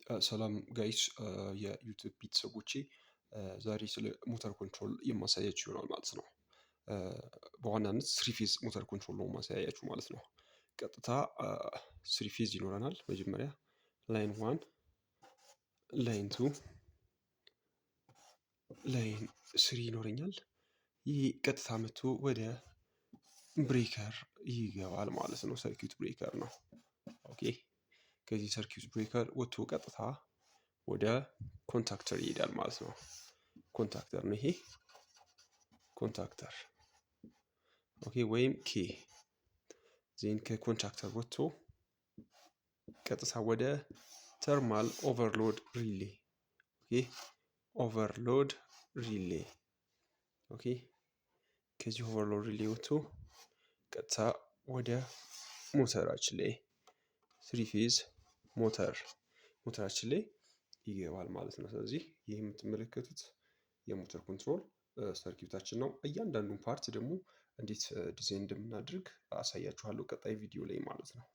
ሰላም guys፣ የ YouTube ቤተሰቦቼ፣ ዛሬ ስለ motor control የማሳያችሁ ይሆናል ማለት ነው። በዋናነት three phase motor control ነው ማሳያችሁ ማለት ነው። ቀጥታ three phase ይኖረናል። መጀመሪያ line one፣ line two፣ line three ይኖረኛል። ይህ ቀጥታ መጥቶ ወደ breaker ይገባል ማለት ነው። Circuit breaker ነው። Okay፣ ከዚህ circuit breaker ወጥቶ ቀጥታ ወደ contactor ይሄዳል ማለት ነው። Contactor ነው ይሄ contactor፣ okay፣ ወይም K። Then ከ contactor ወጥቶ ቀጥታ ወደ thermal overload relay፣ okay፣ overload relay፣ okay፣ ከዚህ overload relay ወጥቶ ቀጥታ ወደ ሞተራችን ላይ፣ three phase ሞተራችን ላይ ይገባል ማለት ነው። ስለዚህ ይህ የምትመለከቱት የ motor control circuit ኣችን ነው። እያንዳንዱን part ደግሞ እንዴት ዲዛይን እንደምናደርግ አሳያችኋለሁ ቀጣይ ቪዲዮ ላይ ማለት ነው።